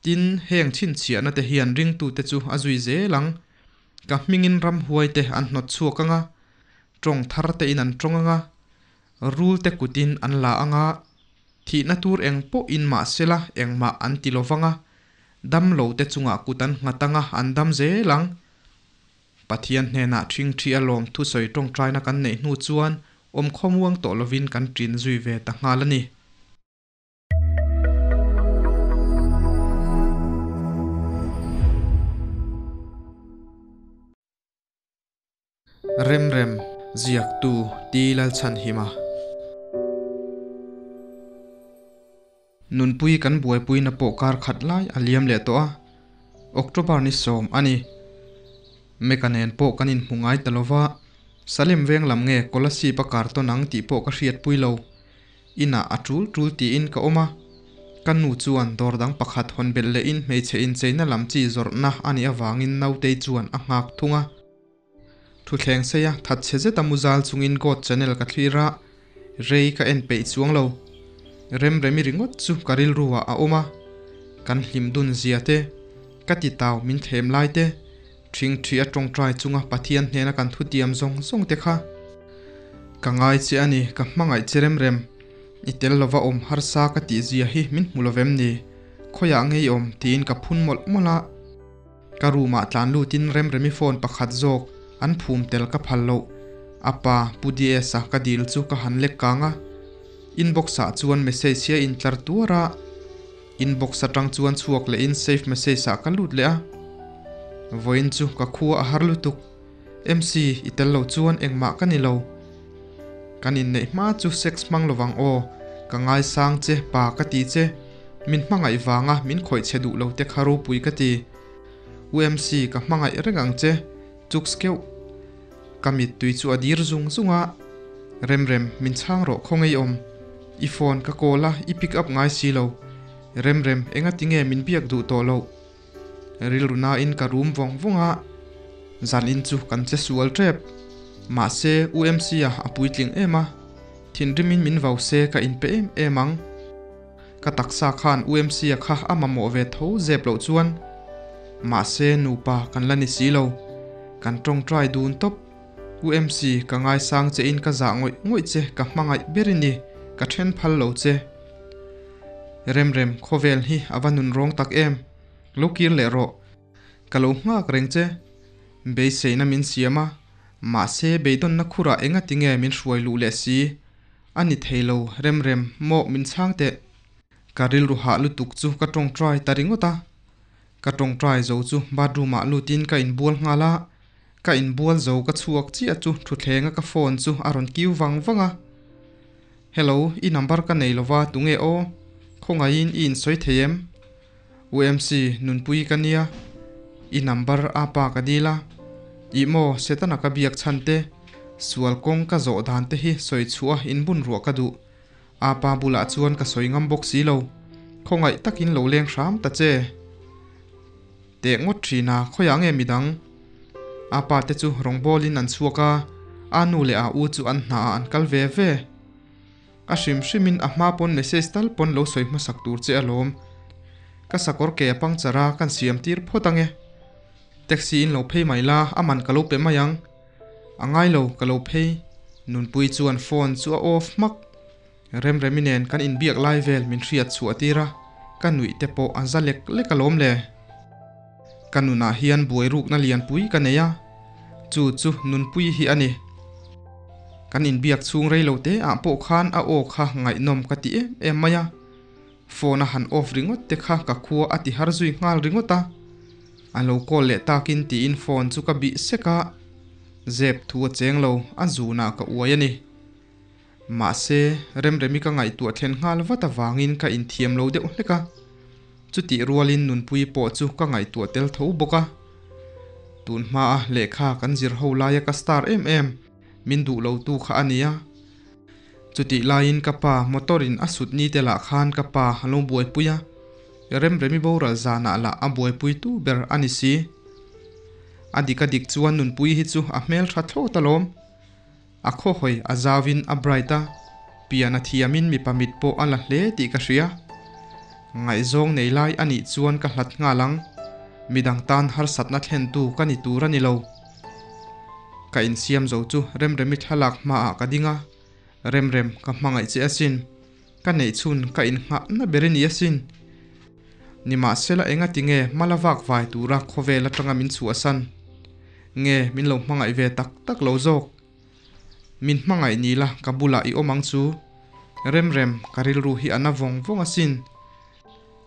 Tin, heng chhinchhiahna te hian ringtute chu a zui zel ang. Ka hmingin ramhuaite an hnawt chhuak ang a, tawng thar tein an tawng ang a, rulte kutin an la ang a, thihna tur eng pawh in mah sela engmah an ti lo vang a, dam lote chungah kut an nghat ang a, an dam zel ang. Pathian hnenah ṭhingṭhi a lawm thusawi ṭawngṭaina kan neih hnu chuan awm khawmuang tawh lovin kan ṭin zui ve ta nghal a ni. Remrem, Ziaktu T. Lalchhanhima. Nunpui kan buaipuina pawh kar khat lai a liam leh tawh a, October ni sawm a ni. Meka nen pawh kan inhmu ngai ta lova, Salem veng lam nge Kolasib a kar tawn ang tih pawh ka hriatpui lo. Inah a tul tul tiin ka awm a, ka nu chuan dawr dang pakhat hawn belh lehin hmeichhe incheina lam chi zawrhna a nih avangin nautei chuan a nghak thung a. Thuthleng seia thatchhe zeta muzal chungin God channel ka thlir a, rei ka en peih chuang lo. Remremi ringawt chu ka rilru ah a awm a, kan hlim dun zia te, ka ti tau min thlem lai te, Ṭhingṭhi a ṭawngṭai chunga Pathian hnena kan thutiam zawng zawng te kha ka ngai che a ni, ka hmangaih che rem rem. I tel lova awm harsa ka tih zia hi min hmu lovem ni? Khawiah ngei awm? tiin ka phun mawlh mawlh a. Ka room ah tlan lutin Remremi phone pakhat zawk an phum tel ka phal loh. A pa Pu DS-a ka dil chu ka han lek kang a. Inbox ah chuan message hi a intlar tuar a. Inbox atang chuan chhuak leh in save message ah ka lut leh a. Vawiin chu ka khua a har lutuk. MC i tel lo chuan engmah ka ni lo. Kan inneih hma chu sex hmang lovang aw. Ka ngaisang che pa ka ti che. Min hmangaih vanga min khawih che duh lo te kha ropui ka ti. U MC ka hmangaih reng ang che. Chuks keuh. Ka mittui chu a dir zung zung a. Remrem, min chhang rawh khaw ngei awm. I phone ka call a, i pick up ngai si lo. Remrem, enga tinge min biak duh tawh loh? Rilru nain ka rum vawng vawng a. Zan in chu kan che sual tep. Mahse, UMC-a a puitling em a. Thinrimin min vau se ka inpe em em ang. Ka taksa khan UMC-a kha a mamawh ve tho zep loh chuan. Mahse, nupa kan la ni si lo. Kan tawngtai dun tawp. UMC, ka ngaisang che in ka zah ngawih ngawih che, ka hmangaih ber i ni, ka then phal lo che. Remrem, khawvel hi a va nun rawng tak em? Lo kir leh rawh. Ka lo nghak reng che. Beiseina min siam a, mahse beidawnna khurah engati nge min hruai luh leh si? A ni thei lo, Remrem, maw min chhang teh. Ka rilru hah lutuk chu ka tawngtai ta ringawt a. Ka tawngtai zo chu bathroom ah lutin ka inbual nghal a, ka inbual zo ka chhuak chiah chu thuthlenga ka phone chu a rawn kiu vang vang a. Hello, i number ka nei lova tunge aw? Khawngaihin i insawi thei em? UMC, Nunpui ka nia, i number a pa ka dil a. Ih maw, Setana ka biak chhan te, sual kawng ka zawh dan te hi sawi chhuah a inbun ruah ka duh. A pa bulah chuan ka sawi ngam bawk si lo. Khawngaih takin lo leng hram ta che. Teh ngawt thin a, khawiah nge midang? A pa te chu rawngbawlin an chhuak a, a nu leh a u chu an hna ah an kal ve ve. A hrim hrimin a hma pawn message tal pawn lo sawi hmasak tur che alawm. Ka sakawr ke a puncture a, kan siam tir phawt ange. Taxi in lo phei mai la, a man ka lo pe mai ang. A ngai lo, ka lo phei. Nunpui chuan phone chu a off hmak. Remremi nen kan inbiak lai vel min hriat chhuah tir a, ka nuih te pawh a za lek lek alawm le. Ka nunah hian buai rukna lianpui ka nei a, chu chu Nunpui hi a ni. Kan inbiak chhung rei lo te ah pawh khan a aw kha ngaihnawm ka ti em em mai a, phone a han off ringawt te kha ka khua a ti har zui nghal ringawt a. A lo call leh takin tiin phone chu ka bih sek a, zep thu a cheng lo, a zunah ka uai a ni. Mahse, Remremi ka ngaihtuah thlen nghal vat avangin ka inthiam lo deuh hlek a. Chutih rualin Nunpui pawh chu ka ngaihtuah tel tho bawk a. Tun hmaa lehkha kan zir ho laia ka star em em, min duh lo tu kha a nia. Chutih laiin ka pa motor in a sut ni te lah khan ka pa a lo buaipui a, Remremi boral zanah lah a buaipui tu ber a ni si. A dik a dik chuan Nunpui hi chu a hmeltha thlawt alawm. A khawhawi a zauin a bright a, pian a thiamin mipa mit pawh a la hle tih ka hria. Ngaihzawng nei lai a nih chuan ka hlat nghal ang. Midang tan harsatna thlentu ka ni tur a ni lo. Ka insiam zo chu Remremi thlalak hmaah ka ding a, Remrem ka hmangaih che asin. Ka neih chhun ka innghahna ber i ni asin. Nimahsela engati nge hmala vak vai tura khawvel atanga min chhuahsan? Nge min lo hmangaih ve tak tak lo zawk? Min hmangaih ni la ka bulah i awm ang chu. Remrem, ka rilru hi a na vawng vawng asin.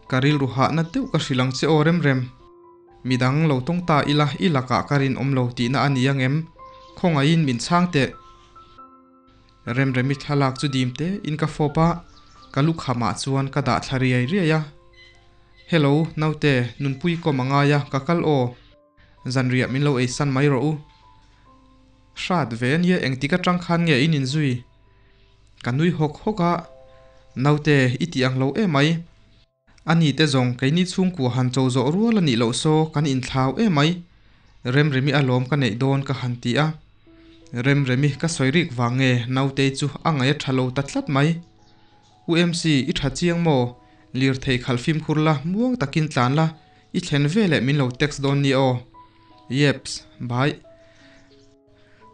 Ka rilru hahna deuh ka hrilh ang che aw Remrem. Midang lo tawng ta ila i lakah ka rinawm lo tihna a ni ang em? Khawngaihin min chhang teh. Remremi thlalak chu dim te in ka fawp a, ka lukhamah chuan ka dah thla riai riai a. Hello, naute, nunpui kawm a ngai a, ka kal aw. Zanriah min lo eisan mai rawh u. Hrat ve ania engtik atang khan nge in inzui? Ka nui hawk hawk a, naute i tih ang lo emai. Ani te zawng keini chhungkua han cho zawh rual a nih loh saw kan inthlau emai. Remremi alawm ka neih dawn ka han ti a. Remremi ka sawi rik vang nge nautei chu a ngaih a tha lo ta tlat mai. UMC i tha chiang maw? Lirthei khalh fimkhur la, muang takin tlan la, i thlen veleh min lo text dawn nia aw. Yeps, bye.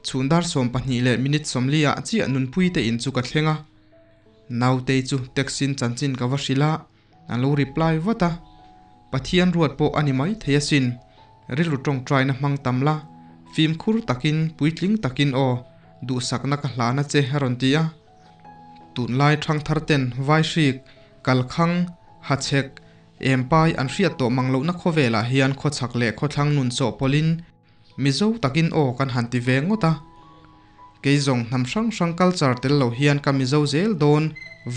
Chhun dar 12 leh minute 40 ah chiah nunpui te in chu ka thleng a. Nautei chu text in chanchin ka va hrilh a, a lo reply vat a. Pathian ruat pawh a ni mai thei asin. Rilru tawngtaina hmang tam la, fimkhur takin, puitling takin aw, duhsakna ka hlan a che a rawn ti a. Tunlai thangthar ten Vaihrik, Kalkhang, Hachhek, Empai an hriat tawh mang lohna khawvelah hian khawchhak leh khawthlang nun chawhpawlhin Mizo takin aw kan han ti ve ngawt a. Kei zawng hnam hrang hrang culture tel lo hian ka Mizo zel dawn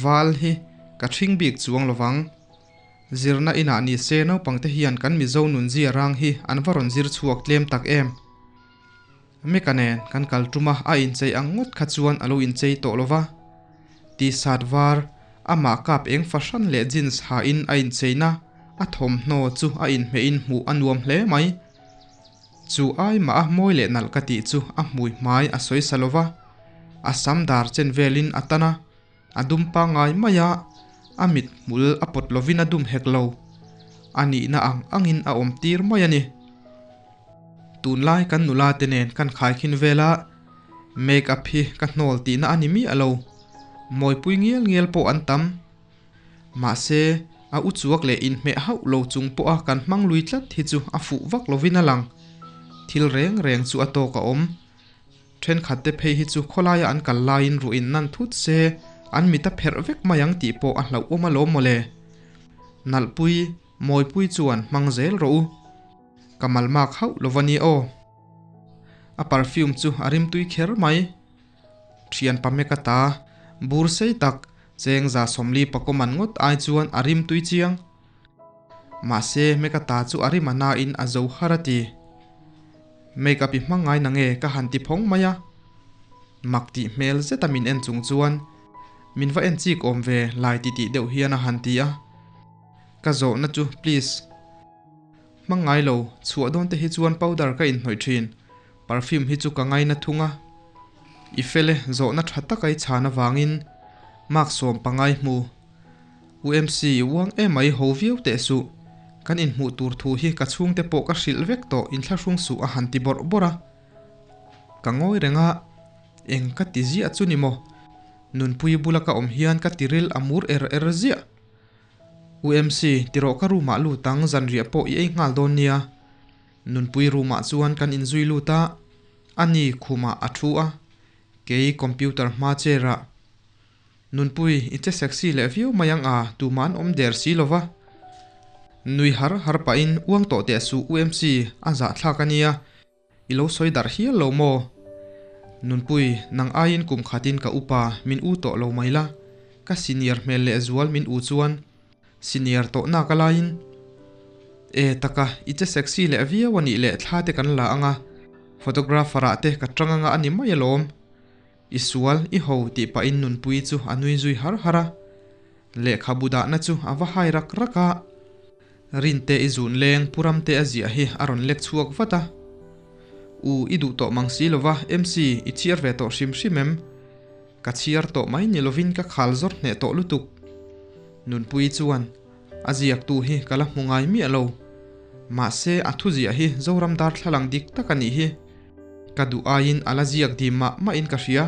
val hi ka ṭhing bik chuang lovang. Zirna inah ni se naupangte hian kan Mizo nunzia rang hi an va rawn zir chhuak tlem tak em. Meka nen kan kal tum a, a inchei ang ngawt kha chuan a lo inchei tawh lo va. T-shirt var, amah kap eng fahran leh jeans ha in a incheina, a thawmhnaw chu a inhmehin hmuh a nuam hle mai. Chu ai mah a mawi leh nalh ka tih chu a hmui hmai a sawi sa lo va, a sam dar chen velin a tan a, a dum pangngai mai a, a mit hmul a pawt lovin a dum hek lo. A nihna ang angin a awm tir mai a ni. Tunlai kan nula te nen kan khaikhin vel a, make up hi ka hnawl tihna a ni miah lo. Mawipui ngial ngial pawh an tam. Mahse, a u chuak leh inhmeh hauh lo chung pawha kan hmang lui tlat hi chu a fuh vak lovin a lang. Thil reng reng chu a tawk a awm. Thenkhat te phei hi chu khawlaia an kal laiin ruih nan thut se an mit a pherh vek mai ang tih pawh a hlauhawm alawm mawle. Nalhpui, Mawipui chuan hmang zel rawh u. Ka malmak hauh lo va ni aw. A perfume chu a rimtui kher mai. Thian Pameka ta, bur sei tak, cheng 140 pakawman ngawt ai chuan a rimtui chiang. Mahse Meka ta chu a rim a nain a zo har a ti. Make up i hmang ngai na nge ka han ti phawng mai a. Mak tih hmel zeta min en chung chuan min va en chik awm ve lai ti tih deuh hian a han ti a. Ka zawhna chu please. Hmang ngai lo, chhuah dawn te hi chuan powder ka inhnawih thin. Perfume hi chu ka ngaina thung a. I fel e, zawhna tha tak a i chhan avangin mark 15 i hmu. UMC i uang emai ho viau teh suh. Kan inhmuh tur thu hi ka chhungte pawh ka hrilh vek tawh inthlahrung suh a han ti bawrh bawrh a. Ka ngawi reng a, eng ka ti ziah chu ni maw? Nunpui bula ka awm hian ka tiril a mur er er ziah. UMC, tirawh ka room ah lut ang, zanriah pawh i ei nghal dawn nia. Nunpui room ah chuan kan inzui lut a, ani khumah a thu a, kei computer hma chair ah. Nunpui, i che sexy leh viau mai ang a, tumah an awm der si lo va. Nui har har pahin uang tawh teh suh UMC, a zahthlak a nia. I lo sawi darh hial lo maw? Nunpui, nang aiin kum khatin ka upa min u tawh lo mai la. Ka senior hmel leh zual min u chuan senior tawh nak a laiin. E taka, i che sexy leh viau a nih leh thla te kan la ang a, photographer ah te ka tang anga a ni mai alawm. I sual, i ho tih pahin Nunpui chu a nui zui har har a. Lehkhabu dahna chu a va hai rak rak a. Rinte i zun leng Pu Ramte a ziah hi a rawn lek chhuak vat a. U, i duh tawh mang si lova, MC, i chhiar ve tawh hrim hrim em? Ka chhiar tawh mai ni lovin ka khal zawr hneh tawh lutuk. Nunpui chuan. A ziaktu hi ka la hmu ngai miah lo. Mahse a thuziah hi Zoram darthlalang dik tak a nih hi. Ka duh aiin a la ziak dim mah mahin ka hria.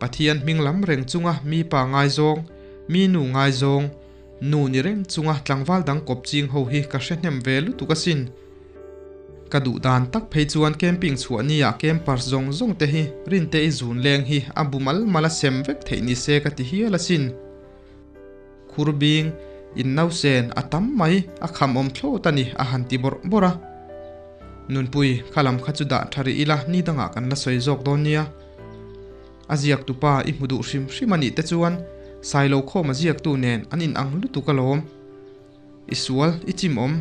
Pathian hming lam reng chunga mi pa ngaizawng, mi nu ngaizawng, nu ni reng chunga tlangval dang kawp ching ho hi ka hre hnem ve lutuk asin. Ka duh dan tak phei chuan camping chhuah nia campers zawng zawng te hi Rinte i zun leng hi a bu mal mal a sem vek theih ni se ka ti hial asin. Khur bing, in nausen a tam mai, a kham awm thlawt a ni, a han ti bawrh bawrh a. Nunpui, kha lam kha chu dah tha rih ila, ni dangah kan la sawi zawk dawn nia. A ziaktupa i hmu duh hrim hrim a nih te chuan Sailo khawm a ziaktu nen an inang lutuk alawm. I sual, i chim awm.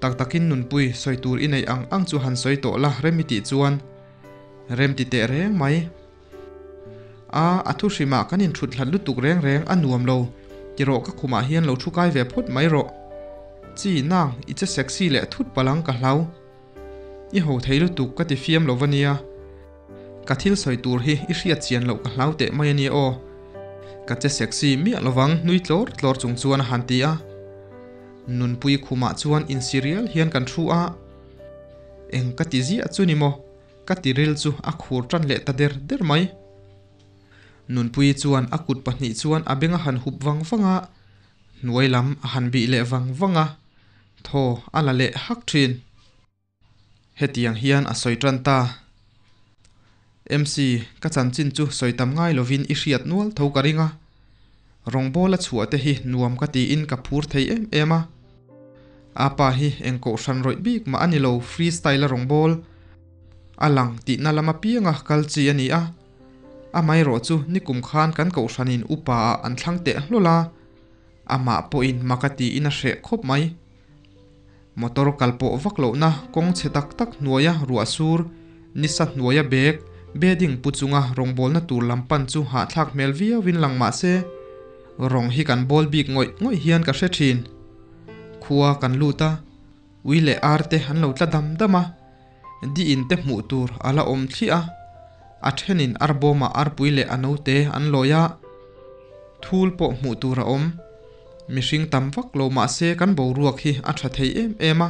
Tak takin Nunpui, sawi tur i neih ang ang chu han sawi tawh la, rem i tih chuan. Rem ti teh reng mai. A, a thu hrimah kan inthut hlat lutuk reng reng a nuam lo, ti rawh ka khumah hian lo thu kai ve phawt mai rawh. Chi, nang, i che sexy leh thut palang ka hlau. I ho thei lutuk ka ti fiam lo va nia. Ka thil sawi tur hi i hriat chian loh ka hlau teh mai a nia aw. Ka che sexy miah lovang nui tlawr tlawr chung chuan a han ti a. Nunpui khumah chuan insi rial hian kan thu a. Eng ka ti ziah chu ni maw? Ka tiril chu a khur tan leh ta der der mai. Nunpuii chuan a kut pahnih chuan a beng a han hup vang vang a, hnuai lam a han bih leh vang vang a, thaw a la leh hak thin. Hetiang hian a sawi tan ta. MC, ka chanchin chu sawi tam ngai lovin i hriat nual tho ka ring a. Rawngbawla chhuah te hi nuam ka tiin ka phur thei em em a. A pa hi eng kohhran rawih bik mah a ni lo free style a rawngbâwl a lang tihna lam apianga kal chi a ni a. Amaherawh chu nikum khan kan kohhranin upa ah an thlang teh hlawl a, amah pawhin mak a tiin a hreh khawp mai. Motor kal pawh vak lohna kawng chhe tak tak hnuaia ruah sur, nisa hnuaia bag, bedding pu chunga rawngbawlna tur lam pan chu hahthlak hmel viauin lang mah se, rawng hi kan bawl bik ngawih ngawih hian ka hre thin. Khua kan lut a, ui leh ar te an lo tla dam dam a, di in te hmuh tur a la awm thliah a, a thenin arbawmah arpui leh a note an lawi a, thul pawh hmuh tur a awm. Mihring tam vak lo mah se kan boruak hi a tha thei em em a,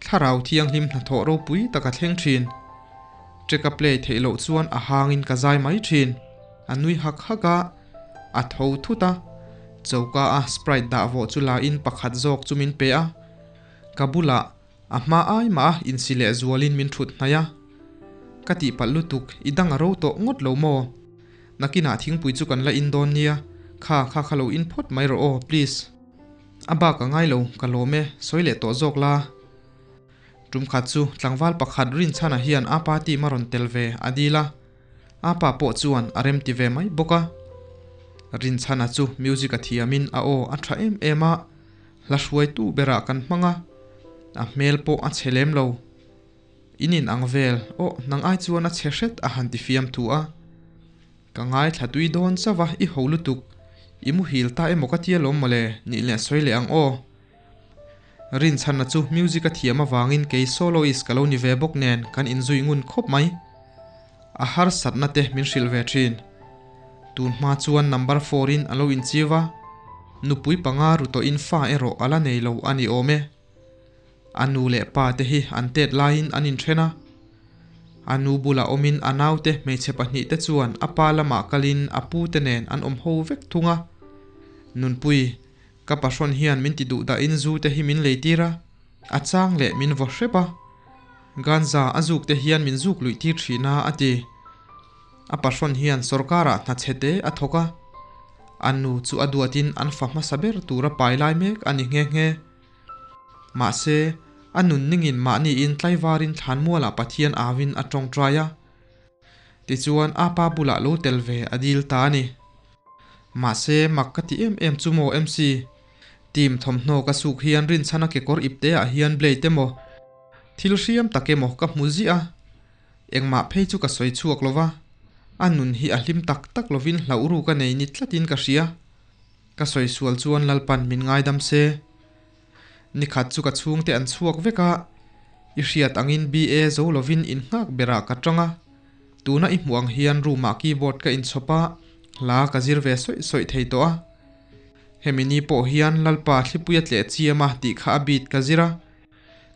thlarau thianghlim hnathawh ropui tak a thleng thin. Track a play theih loh chuan a hangin ka zai mai thin. A nui hak hak a, a tho thut a, choka a Sprite dah vawh chu la in pakhat zawk chu min pe a, ka bulah A hma ai mah a insi leh zualin min thut hnaih a. Ka tihpalh lutuk, i dang a ro tawh ngawt lo maw? Nakinah thingpui chu kan la in dawn nia, kha kha kha lo in phawt mai rawh aw, please. A bak a ngai lo, ka lawm e, sawi leh tawh zawk la. Tum khat chu tlangval pakhat Rinchhana hian a pa team a rawn tel ve a dil a, a pa pawh chuan a remti ve mai bawk a. Rinchhana chu music a thiamin a aw a tha em em a, Hla hruaitu berah kan hmang a, a hmel pawh a chhe lem lo. In in ang vel, aw nang ai chuan a chhe hret a han ti fiam thu a. Ka ngaithla tui dawn chauh a, i ho lutuk, i muhil ta emaw ka tia lawm mawle, nih leh sawi leh ang aw. Rinchhanna chu music a thiam avangin kei soloist ka lo ni ve bawk nen kan inzui ngun khawp mai. A harsatna te min hrilh ve thin. Tun hma chuan number four in a lo inchiu a, nupui panga ru tawhin fa erawh a la nei lo a ni awm e. A nu leh pa te hi an tet laiin an inthen a. A nu bulah awmin a naute hmeichhe pahnih te chuan a pa lamah kalin a pu te nen an awm ho vek thung a. Nunpui, ka pahrawn hian min ti duh dahin zu te hi min leitir a, a chang leh min vaw hrep a. Ganza a zuk te hian min zuk luih tir thin a, a ti. A pahrawn hian sorkarah hna chhe te a thawk a. A nu chu a duatin an fa hmasa ber tura pai lai mek a ni nghe nghe. Mahse, a nun ningin mahniin tlaivarin thlanmualah Pathian auin a tawngtai a. Tichuan a pa bulah lo tel ve a dil ta a ni. Mahse, mak ka ti em em chu maw MC? Team thawmhnaw ka suk hian rinchhana kekawr ipte ah hian blade emaw, thil hriam tak emaw ka hmu ziah a, engmah phei chu ka sawi chhuak lo va, a nun hi a hlim tak tak lovin hlauh ru ka nei ni tlatin ka hria. Ka sawi sual chuan Lalpan min ngaidam se. Nikhat chu ka chhungte an chhuak vek a, i hriat angin BA zo lovin innghak berah ka tang a, tuna i hmuh ang hian room ah keyboard ka inchhawp a, hla ka zir ve sawih sawih thei tawh a. Hemi ni pawh hian Lalpa thlipui a tleh chiam a tih kha a beat ka zir a,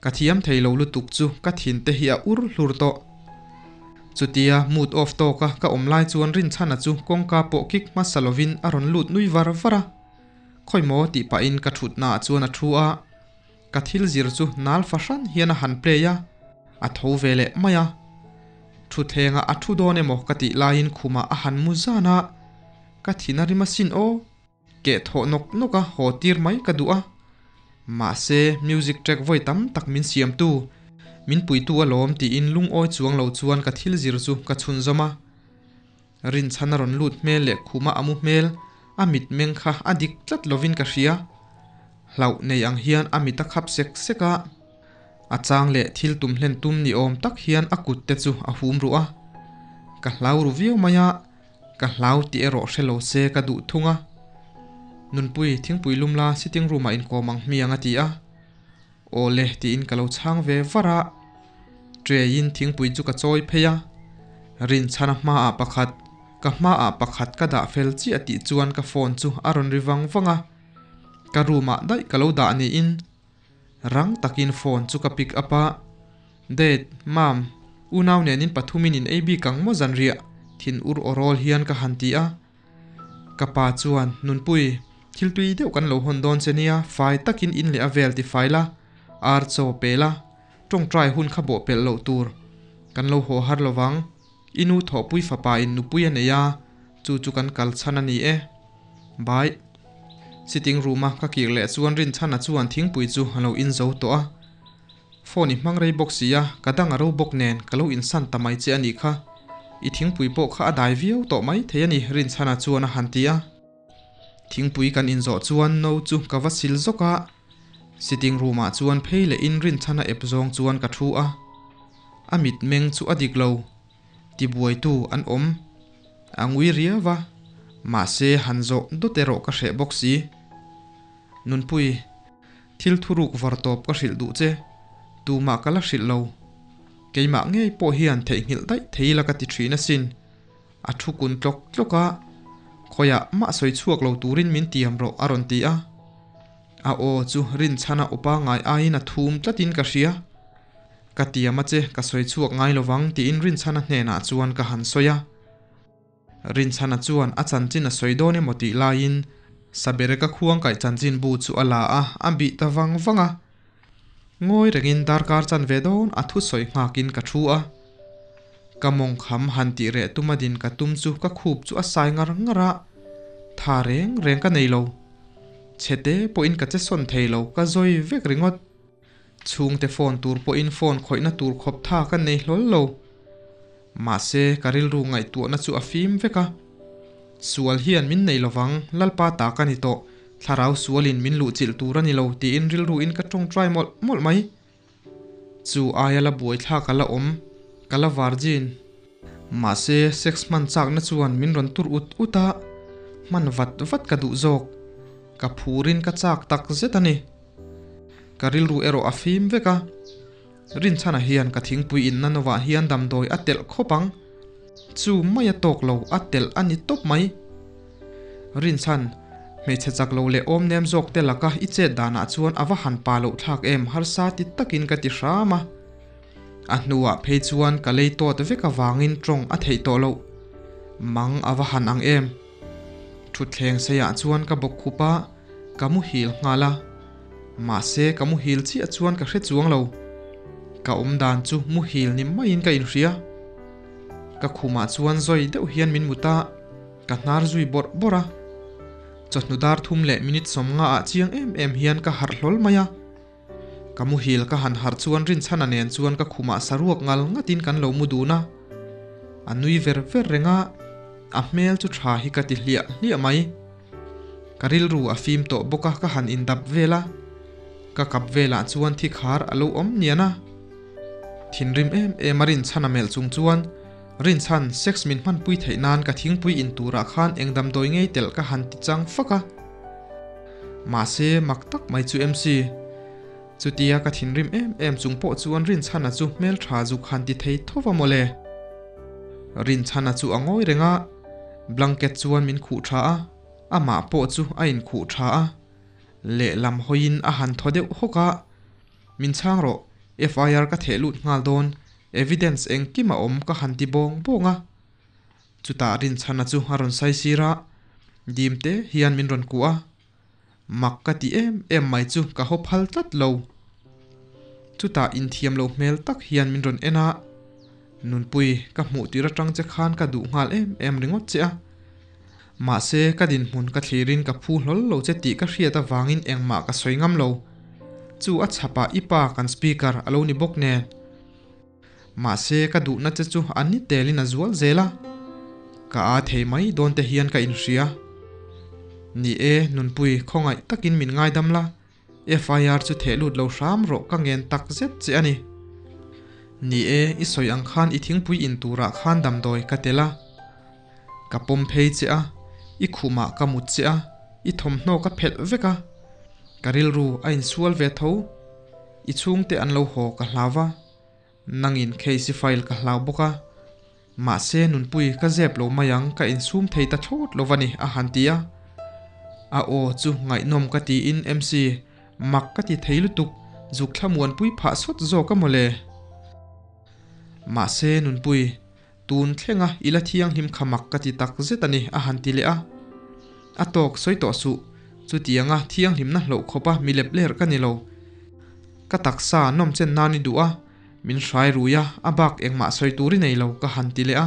ka thiam thei lo lutuk chu ka thin te hi a ur hlur tawh. Chutia mood off tawka ka awm lai chuan Rinchhana chu kawngka pawh kik hmasa lovin a rawn lut nui var var a. Khawi maw tih pahin ka thutnaah chuan a thu a, ka thil zir chu nal fahran hian a han play a, a tho ve leh mai a. Thutthlengah a thu dawn emaw ka tih laiin khumah a han mu zan a, ka thin a rim asin aw. Keh thawh nawk nawk a haw tir mai ka duh a, mahse music track vawi tam tak min siamtu, min puitu alawm tiin lungawi chuang lo chuan ka thil zir chu ka chhunzawm a. Rinchhan a rawn lut hmel leh khuma a mu hmel, a mitmeng kha a dik tlat lovin ka hria. Hlauh nei ang hian a mit a khap sek sek a, a chang leh thil tum hlen tum ni awm tak hian a kut te chu a hum ruh a. Ka hlau ru viau mai a, ka hlau tih erawh hre lo se ka duh thung a. Nunpui, thingpui lum la sitting room ah inkawm ang hmiang a ti a. Aw le tiin ka lo chhang ve var a, tray in thingpui chu ka chawi phei a, Rinchhana hmaah pakhat, ka hmaah pakhat ka dah fel chiah tih chuan ka phone chu a rawn ri vang vang a, ka room ah daih ka lo dah niin rang takin phone chu ka pick up a, Dad, Mom, unau nen in pathumin in ei bik ang maw zanriah? Thin ur aw rawl hian ka han ti a. Ka pa chuan, Nunpui, thil tui deuh kan lo hawn dawn che nia, fai takin in leh a vel ti fai la, ar chaw pe la, tawngtai hun kha bawh pelh loh tur. Kan lo haw har lo vang. I nu thawhpui fapa in nupui a nei a, chu chu kan kal chhan a ni e. Bye. Sitting room a ka kir leh chuan Rinchhana chuan thingpui chu a lo in zo tawh a. Phone i hmang rei bawk si a, ka dang a ro bawk nen ka lo insan ta mai che a nih kha. I thingpui pawh kha a dai viau tawh mai thei a ni, Rinchhana chuan a han ti a. Thingpui kan inzawh chuan no chu ka va sil zawk a, sitting room ah chuan phei leh in Rinchhana ep zawng chuan ka thu a. A mitmeng chu a dik lo, tibuaitu an awm. A ngui riau a, mahse han zawh dawt erawh ka hreh bawk si. Nunpui. Thil thuruk var tawp ka hrilh duh che, tumah ka la hrilh lo. Keimah ngei pawh hian theihnghilh daih thei ila ka ti thin asin. A thu kun tlawk tlawk a, Khawiah mah sawi chhuak lo turin min tiam rawh a rawn ti a. A aw chu rinchhana upa ngai aiin a thum tlatin ka hria. Ka tiam a che, ka sawi chhuak ngai lovang tiin rinchhana hnenah chuan ka han sawi a. Rinchhana chuan a chanchin a sawi dawn emaw tih laiin Sabereka khuangkaih chanchin bu chu a la a, a bih ta vang vang a. Ngawi rengin darkar chan ve dawn a thusawi nghakin ka thu a. Ka mawng kham han tih reh tuma din ka tum chu ka khup chu a sai ngar ngar a, tha reng reng ka nei lo. Chhete pawhin ka che sawn thei lo, ka zawi vek ringawt. Chhungte phone tur pawhin phone khawihna tur khawp tha ka nei hlawl lo. Mahse, ka rilru ngaihtuahna chu a fim vek a. Sual hian min nei lovang, Lalpa ta ka ni tawh, thlarau sualin min luhchilh tur a ni lo tiin rilruin ka tawngtai mawlh mawlh mai. Chu aia la buaithlak a la awm, ka la virgin. Mahse, sex hman chakna chuan min rawn tur ut ut a, hman vat vat ka duh zawk. Ka phurin ka chak tak zet a ni. Ka rilru erawh a fim vek a, Rinchhana hian ka thingpui inna novah hian damdawi a telh khawp ang. Chu mai a tawk lo, a telh a ni tawp mai. Rinchhan, hmeichhe chak lo leh awm nem zawk te laka i chet danah chuan a va han pa loh thlak em harsa ti takin ka ti hram a. A hnuah phei chuan ka lei tawt vek avangin tawng a theih tawh loh. Mang a va han ang em. Thutthleng seiah chuan ka bawk khup a. Ka muhil nghal a, mahse ka muhil chiah chuan ka hre chuang lo. Ka awm dan chu muhil ni maiin ka inhria. Ka khumah chuan zawi deuh hian min mut a, ka hnar zui bawrh bawrh a. Chawhnu dar thum leh minute 50 ah chiang em em hian ka harh hlawl mai a. Ka muhil ka han harh chuan Rinchhana nen chuan ka khumah saruak ngal ngatin kan lo mu dun a. A nui ver ver reng a, a hmel chu tha hi ka ti hliah hliah mai. Ka rilru a fim tawh bawk a ka han indap vel a, ka kap velah chuan thi khar a lo awm nian a. Thinrim em em a Rinchhan a melh chung chuan, Rinchhan, sex min hmanpui theih nan ka thingpui in turah khan eng damdawi ngei telh ka han ti chang fak a. Mahse, mak tak mai chu MC. Chutia ka thinrim em em chung pawh chuan Rinchhana chu hmeltha zuk han ti thei tho va mawle. Rinchhana chu a ngawi reng a. Blanket chuan min khuh tha a, Amah pawh chu a inkhuh tha a, lehlam hawiin a han thaw deuh hawk a, Min chhang rawh, FIR ka theh lut nghal dawn, evidence engkim a awm ka han ti bawng bawng a. Chutah Rinchhana chu a rawn sai sir a, dim te hian min rawn kuh a. Mak ka ti em em mai chu ka haw phal tlat lo. Chutah inthiam lo hmel tak hian min rawn en a, Nunpui, ka hmuh tir atang che khan ka duh nghal em em ringawt che a. Mahse, ka dinhmun ka thlirin ka phu hlawl lo che tih ka hriat avangin engmah ka sawi ngam lo. Chu a chhapah i pa kan speaker a lo ni bawk nen. Mahse, ka duhna che chu an ni telin a zual zel a. Ka aa thei mai dawn te hian ka inhria. Ni e, Nunpui, khawngaih takin min ngaidam la. FIR chu theh lut lo hram rawh ka ngen tak zet che a ni. Ni e, i sawi ang khan i thingpui in turah khan damdawi ka tel a. Ka pawm phei che a, i khumah ka mut che a, i thawmhnaw ka phelh vek a. Ka rilru a insual ve tho. I chhungte an lo haw ka hlau va. Nangin case file ka hlau bawk a. Mahse nunpui ka zep lo mai ang ka insum thei ta thlawt lo va ni a han ti a. A aw chu ngaihnawm ka tiin MC mak ka ti thei lutuk zuk thlamuanpui phah sawt zawk a mawle. Mahse nunpui tun thlenga i la thianghlim kha mak ka ti tak zet a ni a han ti leh a. A tawk sawi tawh suh, chutianga thianghlimna hloh khawpa mi lep ler ka ni lo. Ka taksa nawm chen nan i duh a, min hrai rui a, a bak engmah sawi tur i nei lo ka han ti leh a.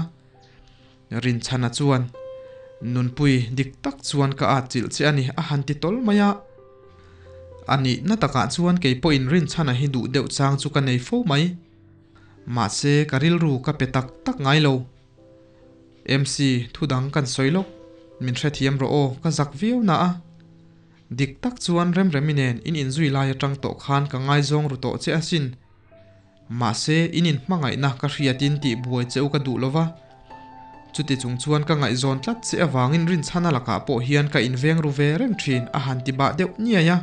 Rinchhana chuan, Nunpui dik tak chuan ka at chilh che a ni a han ti tawl mai a. A nihna takah chuan kei pawhin Rinchhana hi duh deuh chang chu ka nei fo mai. Mahse ka rilru ka pe tak tak ngai lo. MC, thu dang kan sawi lawk, min hrethiam rawh aw, ka zak viau na a. Dik tak chuan Remremi nen in inzui lai atang tawh khan ka ngaizawng ru tawh che asin. Mahse, in inhmangaihna ka hriatin tih buai che u ka duh lova. Chuti chung chuan ka ngaihzawn tlat che avangin rinchhana lakah pawh hian ka inveng ru ve reng thin a han ti bah deuh niai a.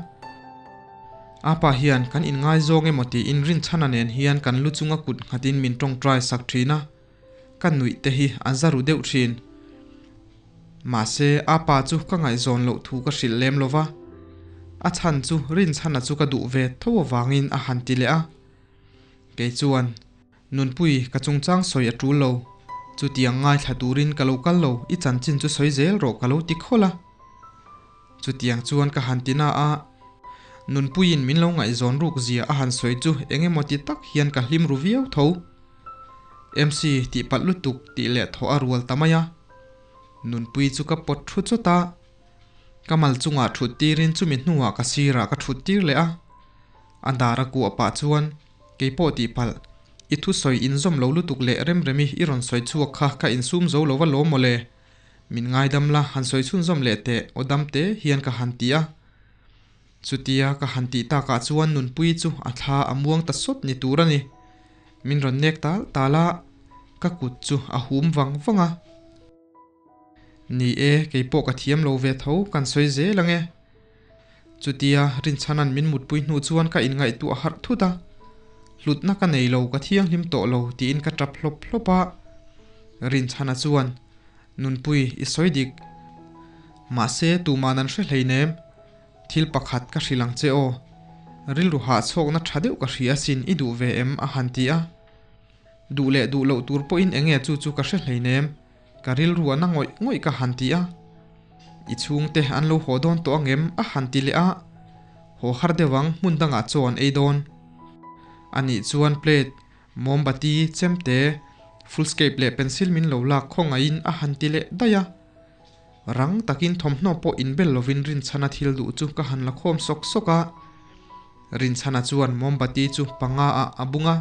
Apa hian kan inngaizawng emaw tiin rinchhana nen hian kan lu chunga kut nghatin min tawngtai sak thin a. Ka nuih te hi a za ru deuh thin. Mahse, a pa chu ka ngaihzawn loh thu ka hrilh lem lo va. A chhan chu Rinchhana chu ka duh ve tho avangin a han ti leh a. Kei chuan, Nunpui, ka chungchang sawi a tul lo. Chutiang ngaithla turin ka lo kal lo, i chanchin chu sawi zel rawh ka lo ti khawlh a. Chutiang chuan ka han ti na a, Nunpuiin min lo ngaihzawn ruk zia a han sawi chu eng emaw ti tak hian ka hlim ru viau tho. MC tih palh lutuk tih leh thawh a rual ta mai a. Nunpui chu ka pawt thu chawt a, ka mal chungah thut tirin chumi hnuah ka sirah ka thut tir leh a. A dar a kuah pah chuan keipawh tih palh, i thusawi inzawm lo lutuk leh Remremi i rawn sawi chhuak kha ka insum zo lo va lawm mawle. Min ngaidam la, han sawi chhunzawm leh teh, aw dam te hian ka han ti a. Chutia ka han tih takah chuan Nunpui chu a thla a muang ta sawt ni tur a ni. Min rawn nek tal tal a, ka kut chu a hum vang vang a. Ni e, kei pawh ka thiam lo ve tho, kan sawi zel ang e. Chutia Rinchhana'n min mutpui hnu chuan ka inngaihtuah harh thut a. Hlutna ka nei lo, ka thianghlim tawh lo tiin ka tap hlawp hlawp a. Rinchhana chuan, Nunpui, i sawi dik. Mahse, tuman an hre hleinem. Thil pakhat ka hrilh ang che aw. Rilru hahchhawkna tha deuh ka hria asin, i duh ve em? a han ti a. Duh leh duh loh tur pawhin enge chu chu ka hre hleinem. Ka rilru a na ngawih ngawih ka han ti a. I chhungte an lo haw dawn tawh angem? a han ti leh a. Haw har deuh ang, hmun dangah chaw an ei dawn. Anih chuan plate, mawmbati, chemte, foolscape leh pencil min lo lak khawngaihin a han ti leh daih a. Rang takin thawmhnaw pawh inbel lovin Rinchhana thil duh chu ka han la khawm sawk sawk a. Rinchhana chuan mawmbati chu panga ah a bung a.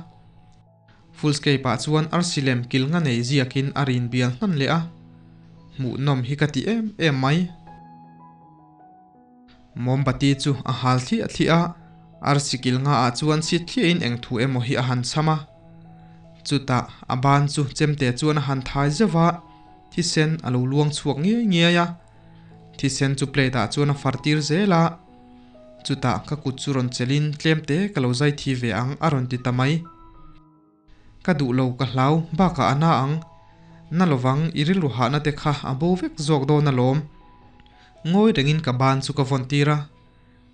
Foolscape ah chuan arsi lem kil nga nei ziakin a rin bial hnan leh a, hmuhnawm hi ka ti em em mai. Mombati chu a hal thliah thliah a, arsi kil nga ah chuan sit thliahin eng thu emaw hi a han cham a. Chutah a ban chu chemte chuan a han thai zeuh a, thisen a lo luang chhuak ngiai ngiai a. Thisen chu plate ah chuan a far tir zel a. Chutah ka kut chu rawn chelhin tlemte ka lo zai thi ve ang a rawn ti ta mai. Ka duh lo ka hlau bakah a na ang. Na lovang i rilru hahna te kha a bo vek zawk dawn alawm. Ngawi rengin ka ban chu ka vawn tir a,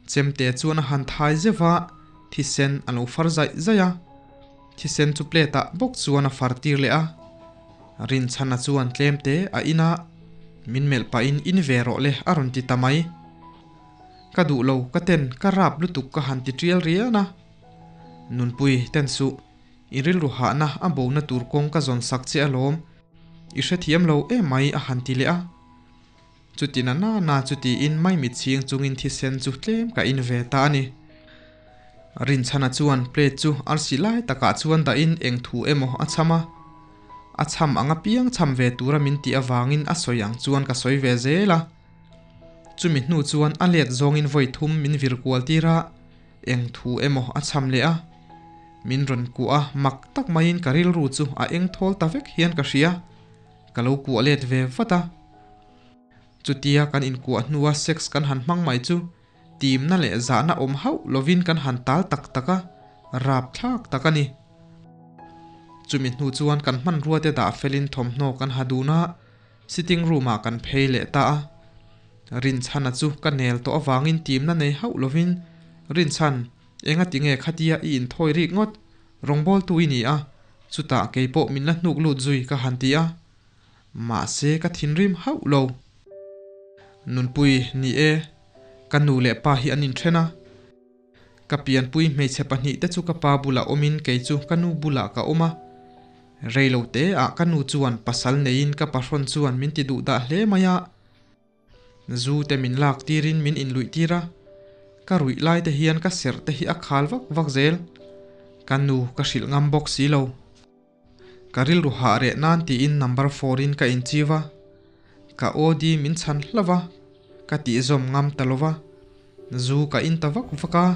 chemte chuan a han thai zeuh va, thisen a lo far zaih zaih a. Thisen chu plate ah bawk chuan a far tir leh a. Rinchhana chuan tlemte a in a, min melh pahin in ve rawh le a rawn ti ta mai. Ka duh lo, ka ten, ka rap lutuk ka han ti tial rian a. Nunpui, ten suh, i rilru hahna a bona tur kawng ka zawn sak che alawm, i hrethiam lo emai a han ti leh a. Chuti na na na chu tiin maimit chhing chungin thisen chu tlem ka in ve ta a ni. Rinchhana chuan plate chu arsi lai takah chuan dahin eng thu emaw a chham a. A chham ang apiang chham ve tura min tih avangin a sawi ang chuan ka sawi ve zel a. Chumi hnu chuan a let zawngin vawi thum min vir kual tir a, eng thu emaw a chham leh a. Min rawn kuah a, mak tak maiin ka rilru chu a eng thawl ta vek hian ka hria. Ka lo kuah let ve vat a. Chutia kan inkuah hnua sex kan han hmang mai chu timna leh zahna awm hauh lovin kan han tal tak tak a, rapthlak tak a ni. Chumi hnu chuan kan hmanrua te dah felin thawmhnaw kan ha dun a, sitting room ah kan phei leh ta a. Rinchhana chu ka nel tawh avangin timna nei hauh lovin, Rinchhan, engati nge khatia i inthawi rik ngawt? Rawngbawltu i ni a, chutah keipawh min la hnuk lut zui ka han ti a. Mahse ka thinrim hauh lo. Nunpui, ni e, ka nu leh pa hi an inthen a. Ka pianpui hmeichhe pahnihte chu ka pa bulah awmin kei chu ka nu bulah ka awm a. Reilo te ah ka nu chuan pasal neiin ka pahrawn chuan min ti duh dah hle mai a. Zu te min lak tirin min inluih tir a. Ka ruih lai te hian ka serh te hi a khal vak vak zel. Ka nu ka hrilh ngam bawk si lo. Ka rilru hah reh nan tiin number four in ka inchiv a, ka OD min chhan hlauh a, ka tihzawm ngam ta lo va, zu ka in ta vak vak a,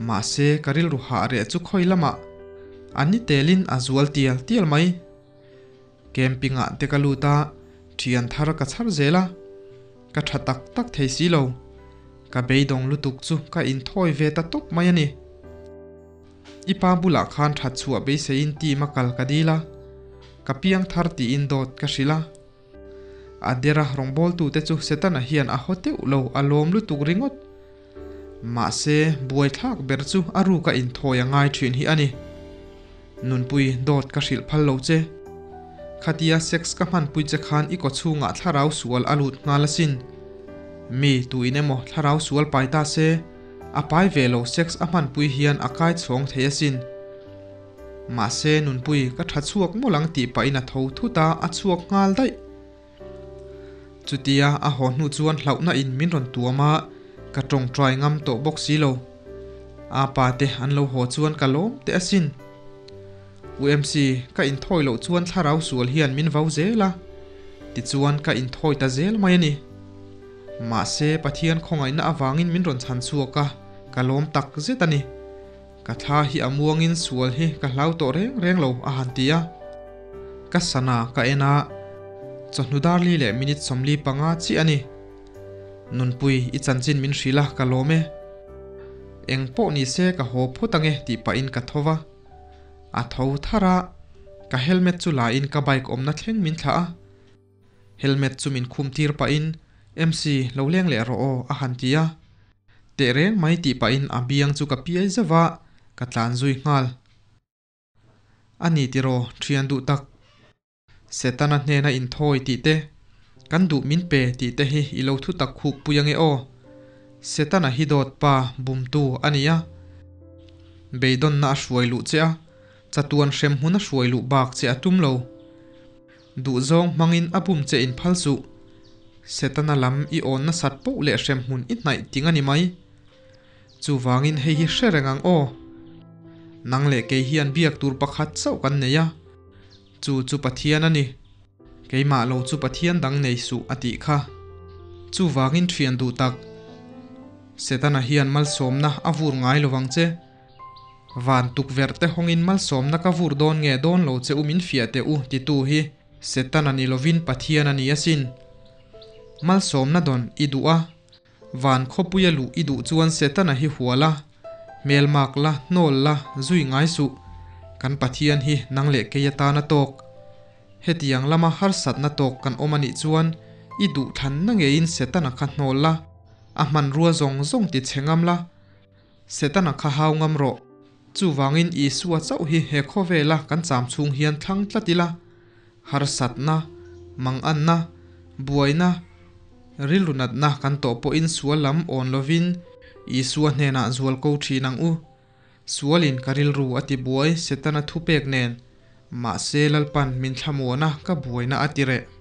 mahse ka rilru hah reh chu khawi lamah a ni telin a zual tial tial mai. Camping ah te ka lut a, thian thar ka chhar zel a, ka tha tak tak thei si lo, ka beidawng lutuk chu ka inthawi ve ta tawp mai a ni. I pa bulah khan that chhuah beiseiin team a kal ka dil a, ka piang thar tiin dawt ka hrilh a. A dera rawngbawltute chu Setana hian a haw teuh lo a lawm lutuk ringawt. Mahse, buaithlak ber chu a ruka inthawi a ngai thin hi a ni. Nunpui, dawt ka hrilh phal lo che. Khatia sex ka hmanpui che khan i kawchhungah thlarau sual a lut nghal asin. Mi, tuin emaw thlarau sual pai ta se, A pai ve lo sex a hmanpui hian a kai chhawng thei asin. Mahse nunpui ka tha chhuak mawlh ang tih pahin a tho thut a, a chhuak nghal daih. Chutia a haw hnu chuan hlauhna in min rawn tuam a, ka tawngtai ngam tawh bawk si lo. A pa te an lo haw chuan ka lawm teh asin. UMC ka inthawi loh chuan thlarau sual hian min vau zel a, tichuan ka inthawi ta zel mai a ni. Mahse Pathian khawngaihna avangin min rawn chhan chhuak a, ka lawm tak zet a ni. Ka thla hi a muangin sual hi ka hlau tawh reng reng lo a han ti a. Ka sana ka en a, chawhnu darli leh minute 45 chiah a ni. Nunpui i chanchin min hrilh a, ka lawm e. Eng pawh ni se ka haw phawt ange tih pahin ka tho va. A tho thar a, ka helmet chu la in ka bike awmna thleng min thlah a. Helmet chu min khum tir pahin MC lo leng leh rawh aw a han ti a. Teh reng mai tih pahin a biang chu ka piai zauh a, ka tlan zui nghal. A ni tiraw thian duh tak. Setana hnena inthawi tih te, kan duh min pe tih te hi i lo thu tak khuk pui ange aw. Setana hi dawt pa bumtu a ni a. Beidawnna a hruai luh che a, chatuan hrem hmun a hruai luh bak che a tum lo. Duhzawng hmangin a bum che in phal suh. Setana lam i awn nasat poh leh hrem hmun i hnaih ting a ni mai. Chuvangin hei hi hre reng ang aw. Nang leh kei hian biak tur pakhat chauh kan nei a. Chu chu Pathian a ni. Keimah lo chu Pathian dang nei suh a tih kha. Chuvangin thian duh tak. Setana hian malsawmna a vur ngai lo vang che. Van tukverh te hawngin malsawmna ka vur dawn nge dawn lo che u min fiah teh u titu hi Setana ni lovin Pathian a ni asin. Malsawmna dawn i duh a. Van khawpuia luh i duh chuan Setana hi hua la, hmelmak la, hnawl la, zui ngai suh. Kan Pathian hi nang leh kei atana tawk. Hetiang lama harsatna tawk kan awm a nih chuan I duhthlanna ngeiin Setana kha hnawl la, a hmanrua zawng zawng ti chhe ngam la. Setana kha hau ngam rawh. Chuvangin Isua chauh hi he khawvela kan cham chhung hian thlang tlat ila. Harsatna, manganna, buaina, rilru natna kan tawh pawhin sual lam awn lovin Isua hnenah zual ko thin ang u. Sualin ka rilru a ti buai Setana thupek nen. Mahse Lalpan min thlamuana ka buaina a ti reh.